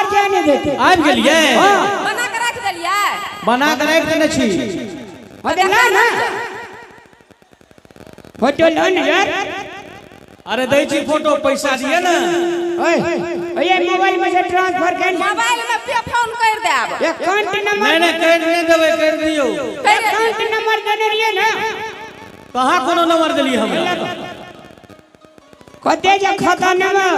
बाहर जाए नहीं देते। आबि गेलियै। हाँ। बना के राखि देलियै। बना के राखि देने छी। अरे ना ना, फोटो लो ना यार। अरे दै छी फोटो, पैसा दिए ने। ओए ओए, मोबाइल में से ट्रांसफर कर। मोबाइल में पे फोन कर देब। Account number. नहि नहि, करि नहि देबै, करि दियौ। अकाउंट नंबर देने रहिए ना। कहाँ कोनो नंबर देलियै हमरा? कते जे खाता नंबर?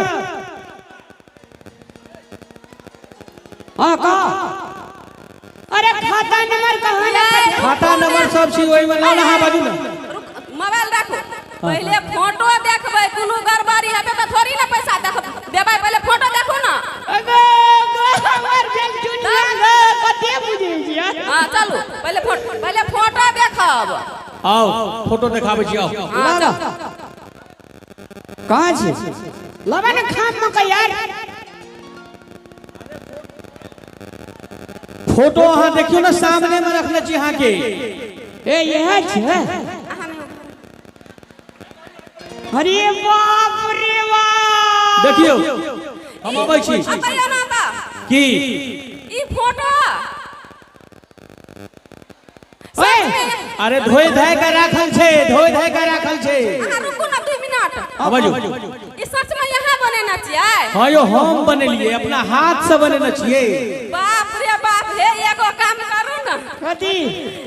हाँ, कहा? अरे खाता नंबर कहाँ ना? खाता नंबर सब छी ओहिमे, लाउ ने, अहाँ बाजू ने। रुक, मोबाइल राखू, पहिले फोटो देखबै। कोनो गड़बड़ी हेतै तऽ थोड़ी ने पैसा देख देबै। पहिले फोटो देखू ने। अगो गो, हमर भेल चुनिया गो, कते बुझै छियै? हाँ, चलू, पहिले फोटो देखब। आउ, फोटो देखाबै छी, आउ। हाँ, लावा। चलू। कहाँ छै? लावा ने खाम मका यार। फोटो अहाँ देखियौ ने, सामने में रखने छी अहाँके। ए, यह छै। अहाँ नहि। अरे बाप रे बाप! देखियौ, हम अबै छी। अतैयो ना तऽ। की? ई फोटो ओए। अरे धोइ धाय के राखल छै, धोइ धाय के राखल छै। अहाँ रुकू ने 2 मिनट। हाँ, बाजू। ई सच में यहाँ बनेने छियै? हाँ यौ, हम बनेलियै, अपना हाथ से बनेने छियै। बाप रे बाप! हे, एगो काम करू ने। कथी?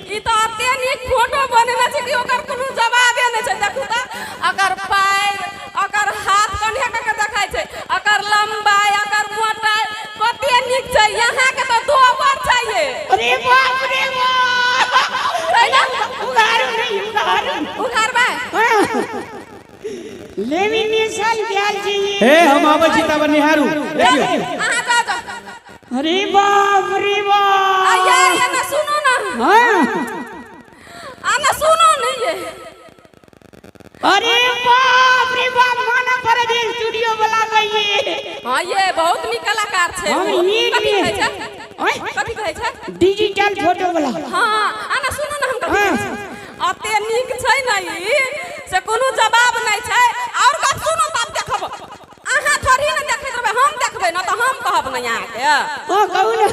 ई तऽ एते नीक फोटो बनेने छै कि ओकर कोनो जवाबे नहि छै। देखू तऽ, ओकर पैर, ओकर हाथ कन्हे कऽ के देखाइ छै, ओकर लम्बाई, ओकर मोटाई कते नीक छै। यहाँके तऽ दोबर छै ये। अरे बाप रे बाप! छै ने? उघारू नहीं, उघारू। उघारबै? लेमिनेशन भेल छै ई। हे, हम आबै छी, तब निहारू, देखियौ। अहाँ जाउ जाउ। अरे बाप रे आ बाप! ये ये ना, सुनू ना। हाँ। आ ना, सुनू ने ये। अरे बाप रे बाप, माना पर स्टूडियो वाला गई। हाँ ये, बहुत नीक कलाकार छै। हम ओ। नीक कथी कहै छै? ओए। कथी कहै छै? डिजिटल फोटो वाला। हाँ, आ ना, सुनू ने, हम कथी कहै छी? एते नीक छै ने ई से कोनो जवाब नहि छै। और गप सुनू तब देखब। अहाँ थोड़ी ने देखैत रहबै, हम देखबै ने तऽ हम कहब ने अहाँके। हाँ, कहू ने।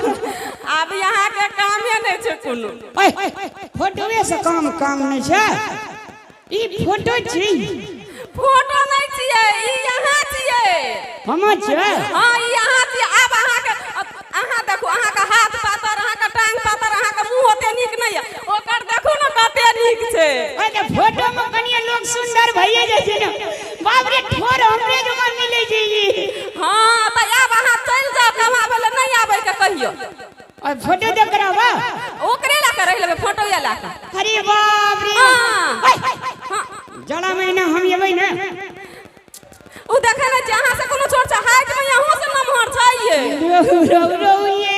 आब यहाँके कामे नहि छै कोनो। ओए, फोटोए से काम काम नहि छै, ई फोटो छी। फोटो नहि छियै, ई यहाँ छियै। हम छै। हाँ, ई अहाँ छियै। आब अहाँके, अहाँ देखू, अहाँके हाथ पातर, अहाँके टांग पातर, अहाँके मुँह ओते नीक नहि यऽ। ओकर देखू ने, कते नीक छै। ओए, तऽ फोटो में कनिए लोग सुंदर भइए जाइ छै ने। बाप रे, ठोर हमरे जकाँ मिलै छै ई। हाँ, तऽ आब अहाँ चलि जाउ कमाबै लए, नहि आबै के कहियौ। और फोटो देख कर आवा। ओकरे लए कऽ रहि लेबै, फोटो लए कऽ। अरे बाप रे! हाँ। ओए, हाँ। जाड़ा महीना हम एबै ने। ओ देखै नहि छियै, अहाँ से कोनो छोट छै? हाइट मे अहूँ से नमहर छै ये। रहु रहु रहु, ये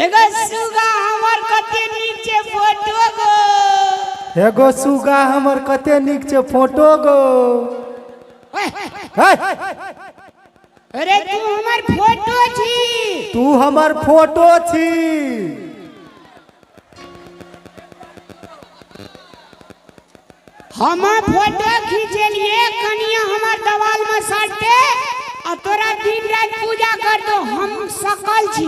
एगो सुगा हमर कते नीक छै फोटो गो। एगो सुगा हमर कते नीक छै फोटो गो। ओए, हे। अरे तू हमर फोटो छी। तू हमर फोटो छी। हम फोटो खींचेलिए, कनिया हमर दवाल में सटते आ तोरा दिन रात पूजा कर दो। हम सकल छी।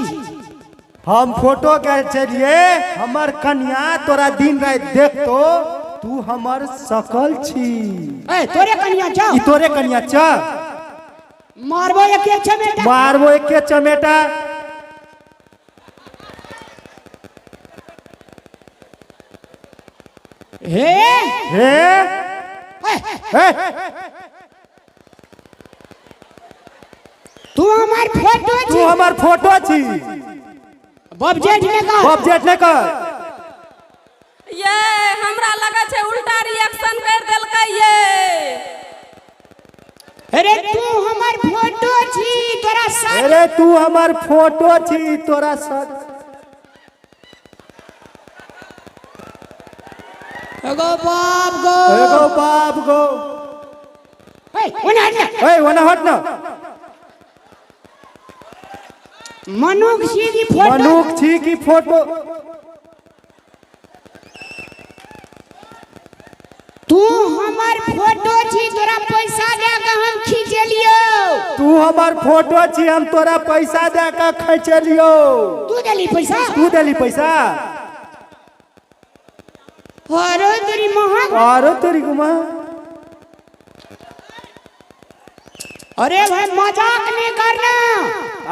हम फोटो घिचलिए, हमर कन्या तोरा दिन राति देखतो, तू हमर सकल छी। ए, तोरे कनिया छौ? ई तोरे कन्या छ? मारबो एक एक चमेटा। मारबो एके चमेटा। हे। हे। हे। तू हमर फोटो तू छी। हमर फोटो छी। बाप जेठ ने कह। बाप जेठ ने कर। ये, हमरा लगै छै उल्टा रिएक्शन कर देलकै ये। अरे तू हमर फोटो छी, तोरा साथ। अरे तू हमर फोटो छी, तोरा साथ। एगो बाप गो! एगो बाप गो! ए, ओने हट ना। ए, ओने हट ना। मनुख छी की फोटो? मनुख छी की फोटो? तू हमर फोटो छी, तोरा पैसा दे के हम खींचेलियो। तू हमर फोटो छी, हम तोरा पैसा दे के खैचलियो। तू देली पैसा? तू देली पैसा? अरे तेरी महक। अरे तेरी गुमा। अरे भाई मजाक नहीं करना।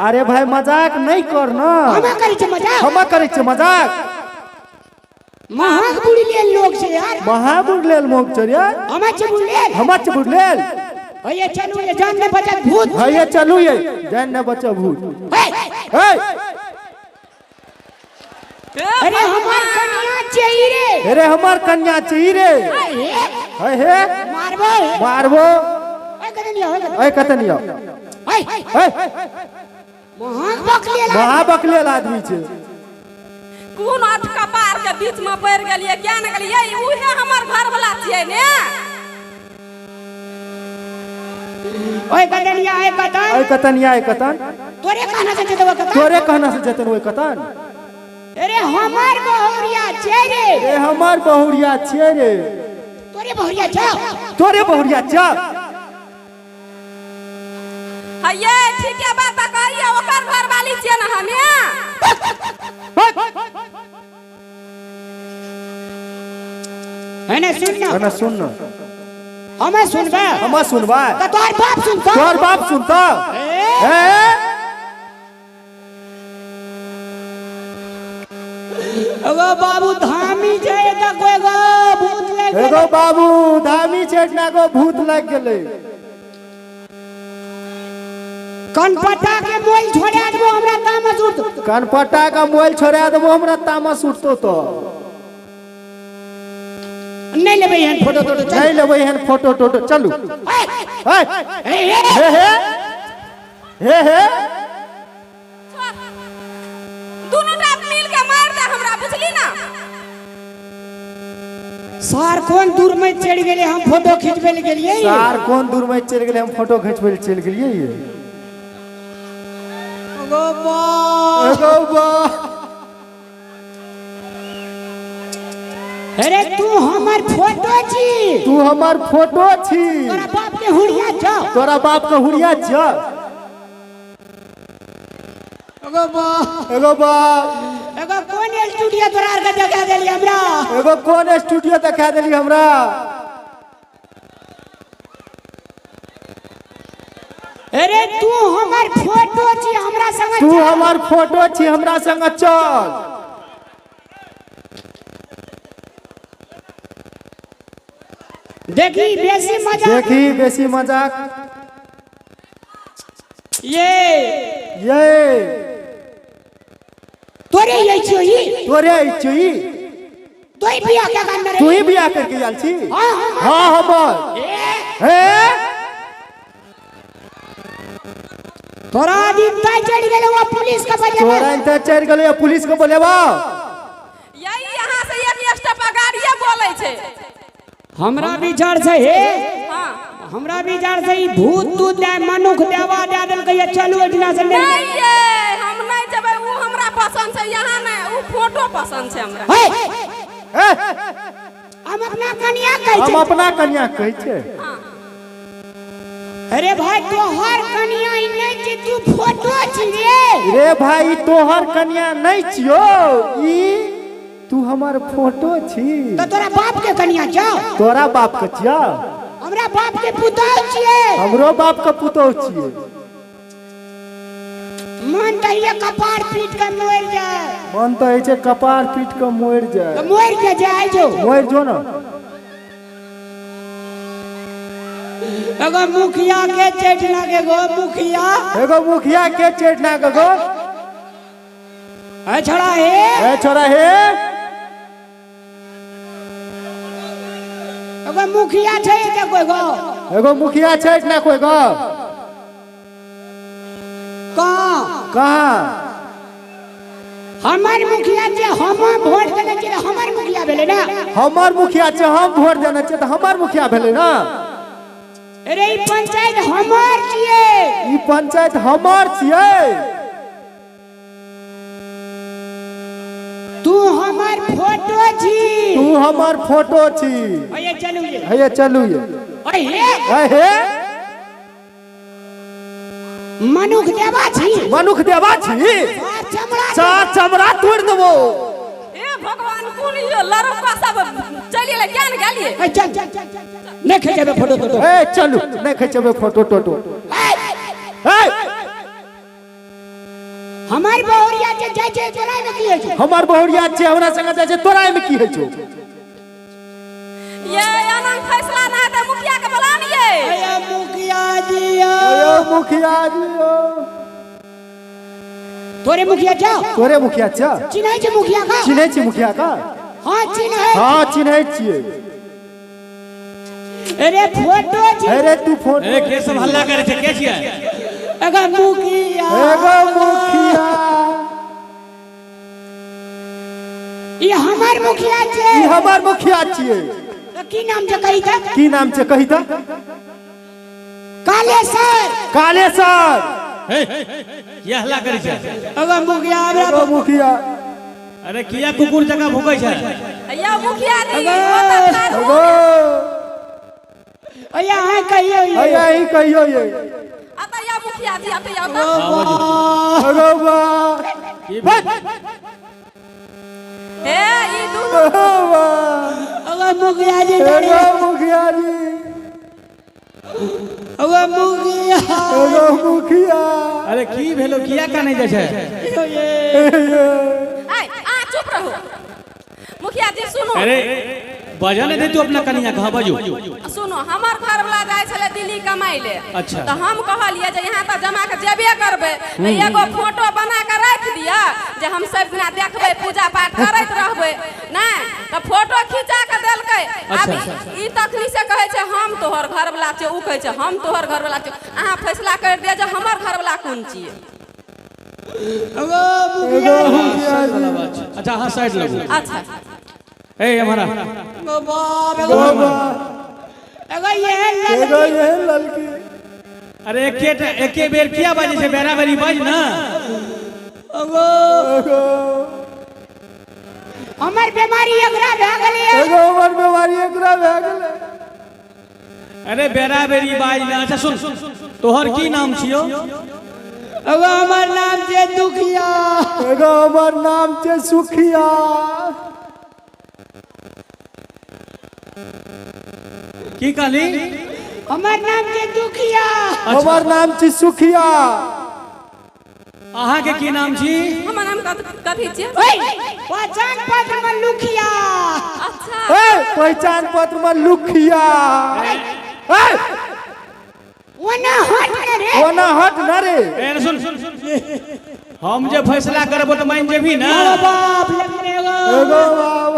अरे भाई मजाक नहीं करना। हम करी छे मजाक। हम करी छे मजाक। महक बुड़ी लेल लोग छे यार। महाबुड़ लेल मोग छे यार। हम छे बुड़ी लेल। हम छे बुड़ी लेल। भैया चलू ये जान ने बचा भूत। भैया चलू ये जान ने बचा भूत। हे हे। अरे हमार कन्या चाहिए रे। अरे हमार कन्या चाहिए रे। हे हे। मारबो मारबो। ए कतनिया ए कतनिया। हे हे। महाबकलेल महाबकलेल आदमी छे। कोन अठ कपार के बीच में पड़ गेलिए क्या न गेलिए, उहे हमर घर वाला छियै ने। ओए कतनिया ए कतन। ओए कतनिया ए कतन। तोरे कहना से जतन कतन। तोरे कहना से जतन ओए कतन। अरे हमार बहुरिया छे रे। ए हमार बहुरिया छे रे। तोरे बहुरिया छ। तोरे बहुरिया छ। हये ठीक है बात कहिए, ओकर घर वाली छियै ना हमे। है ना सुन ना। है ना सुन ना। हमें सुनबा। हमें सुनबा। त तोर बाप सुनता। तोर बाप सुनता। ए एगो बाबू धामी छै त कोई गो भूत लग गेलै। एगो बाबू धामी छै ना गो भूत लग गेलै। कनपटा के मोल छोड़ा देबो हमरा तामस उठतो। कनपटा के मोल छोड़ा देबो हमरा तामस उठतो। तो नहीं लेबै एहन फोटो टोटो। नहीं लेबै एहन फोटो टोटो। चलू। हे हे हे हे हे। दोनों टा मिल के मार दे हमरा, बुझली ना। सार कोन दूर में चढ़ गेले हम फोटो खिंचबे ले गेलिए। सार कोन दूर में चढ़ गेले हम फोटो खिंचबे ले चल गेलिए। एगो बा एगो बा। अरे तू हमर फोटो छी। तू हमर फोटो छी। तोरा बाप के हुड़िया छ। तोरा बाप के हुड़िया छ। एगो बा एगो बा। एगो कोन स्टूडियो तोरा आर के देखा देली हमरा। एगो कोन स्टूडियो देखा देली हमरा। अरे तू हमर फोटो छी हमरा संग। तू हमर फोटो छी हमरा संग चल। देखी बेसी मजाक। देखी बेसी मजाक। ये तोरे ये छियो ई। तोरे ई छियो ई। तू ही बियाह के करने रे। तू ही बियाह करके आयल छी। हां हां हमर। हे तोरा दिन तय चढ़ गेलै वो पुलिस के बजेबा। तोरा दिन चढ़ गेलै पुलिस के बोलेबा। यही यहां से एक स्टेप अगाड़िए बोलै छै। हमरा विचार से हे। हां हमरा विचार से ई भूत तूत दे मनुख देवा दे देलकै। चलू एठना से नहीं ये हम नहीं जेबै। उ हमरा पसंद छै यहां नहीं, उ फोटो पसंद छै हमरा। हे हम अपना कन्या कहै छै। हम अपना कन्या कहै छै। अरे भाई तोहर कन्या ई नहीं छी, तू फोटो छी रे। रे भाई तोहर कन्या नहीं छियो ई, तू हमर फोटो छी। तो तोरा बाप के कन्या छौ। तोरा बाप के छियो। हमरा बाप के पुतोह छियै। हमरो बाप के पुतोह छियै। मन त ये कपार पीट के मर जाए। मन त है छै कपार पीट के मर जाए। तो मर के जाए जो। मर जो ना। एगो मुखिया के चेटना के गो मुखिया। एगो मुखिया के चेटना के गो। ए छोड़ा हे। ए छोड़ा हे। एगो मुखिया छै के कोई गो। एगो मुखिया छै ना कोई गो। कहाँ कहाँ हमर मुखिया छै, हम वोट देने छियै हमर मुखिया भेलै ना। हमर मुखिया छै, हम वोट देने छियै तऽ हमर मुखिया भेलै ना। अरे ई पंचायत हमर छियै। ई पंचायत हमर छियै। तू हमर फोटो छी। तू हमर फोटो छी। हये चलू ये। हये चलू ये। अरे हे। अरे हे। मनुख देवा छी। मनुख देवा छी। चमड़ा चार चमड़ा तोड़ देबो। ए भगवान, कोन यो लड़का सब चलि गेलै, ज्ञान गेलियै। ए चल, नहीं खिंचेबे फोटो तोटो। ए चलू, नहीं खिंचेबे फोटो टोटो। ए हमार बहुरिया जे जाय छै तोरा में की होइ छै? हमर बहुरिया छै हमरा संगे जाइ छै, तोरा में की होइ छौ? ये एना फैसला ना हेतै, मुखिया के बोला निये। अरे मुखिया जी, अयो मुखिया जी, ओ। तोरे मुखिया जाओ। तोरे मुखिया छ। चिन्है छै मुखिया का? चिन्है छी मुखिया का? हाँ चिन्है। हाँ चिन्है छियै। अरे फोटो छी। अरे तू फोटो। ए के सब हल्ला करे छै, के छियै? एगो मुखिया। एगो मुखिया। ई हमर मुखिया छै। ई हमर मुखिया छियै। तऽ की नाम छै कही तऽ? की नाम छै कही तऽ? कालेसर। कालेसर। हे किया हल्ला करे छै? एगो मुखिया हमरा। एगो मुखिया। अरे किया कुकुर जकाँ भूकै छै? या मुखिया जी, ओतऽ ठाढ़ हो। एगो। अया अहाँ कहियौ ये। अया ही कहियो ये। अतऽ या मुखिया जी, अतऽ या तऽ। एगो बा। हे ई दुनू। एगो बा। एगो मुखिया जी। एगो मुखिया जी। एगो मुखिया। एगो मुखिया। अरे की भेलो, किया कानै जाइ छै? आइ अहाँ चुप रहू। मुखिया जी सुनू। अरे बजा नहीं दे तू अपना कनिया के, हाँ बाजू। सुनो, हमर घर वाला जाइ छलै दिल्ली कमाइ ले। अच्छा। तऽ हम कहलियै जे यहाँ तऽ जमा के जेबे करबै तऽ एगो फोटो बना के राखि दिअ जे हम सब दिना देखबै, पूजा पाठ करैत रहबै। नहि तऽ फोटो खिंचा के देलकै। आब ई तखनी से कहै छै हम तोहर घर वाला छियौ, ओ कहै छै हम तोहर घर वाला छियौ। अहाँ फैसला करि दिअ जे हमर घर वाला कोन छियै। एगो मुखिया। एगो मुखिया जी। अच्छा हाँ साइड लगू। अच्छा। ए हमारा एगो बाप। एगो एगो बा। एगो ये एगो लड़की। ये लड़की। अरे एके एके बेर किया बाजै छै, बेरा बेरी बाज ना। एगो एगो। हमर बीमारी एकरा भए गेलै। एगो हमर बीमारी एकरा भए गेलै। अरे बेरा बेरी बाज ना। अच्छा सुन, तोहर की नाम छियौ? एगो हमर नाम छै दुखिया। एगो हमर नाम छै सुखिया। की कहली? हमर नाम छै दुखिया। हमर नाम छै सुखिया। अहाँ के की नाम छी? हमर नाम कथी छियै? ओए पहचान पत्र में लुखिया। अच्छा। ए पहचान पत्र में लुखिया। ए ओना हट ने रे। ओना हट न रे। ए सुन, हम जे फैसला करबो तऽ मान जेबही ना? एगो बाप लेकिन एगो। एगो बाप।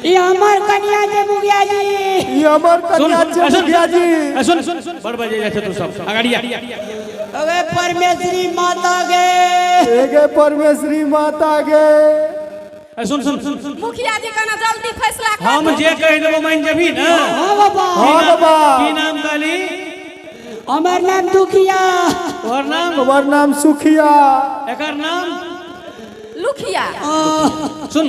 ई हमर कनिया छै मुखिया जी। ई हमर सुन कनिया छै मुखिया जी। ए सुन, बड़ बजे जाइ छै तू सब अगाड़िया। अबे परमेश्वरी माता गे। एगे परमेश्वरी माता गे। ए सुन सुन सुन, मुखिया जी कना जल्दी फैसला कर। हम जे कहि देबो मान जेबही ना? हाँ बाबा। हाँ बाबा। की नाम कहली? हमर नाम दुखिया। तोहर नाम? हमर नाम सुखिया। एकर नाम? लुखिया। सुन,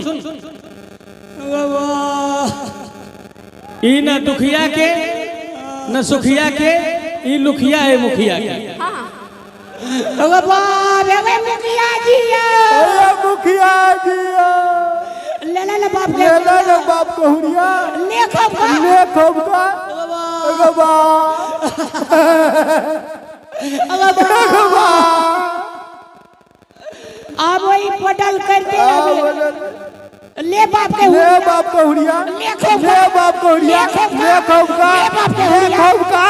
ई न दुखिया के न सुखिया के, ई लुखिया है मुखिया के। हाँ। एगो बाप एगो मुखिया जी। अरे मुखिया जी। ले ले ले बाप के। ले ले ले बाप को हुरिया। ले खब का। ले खब का। एगो बाप। एगो बाप। एगो बाप। अब वही पटल कर दे। ले बाप के ले हुरिया। बाप को हुरिया। ले खब ले का। बाप को हुरिया। ले खब का। ले खब का। ले बाप के ले हुरिया। खब का।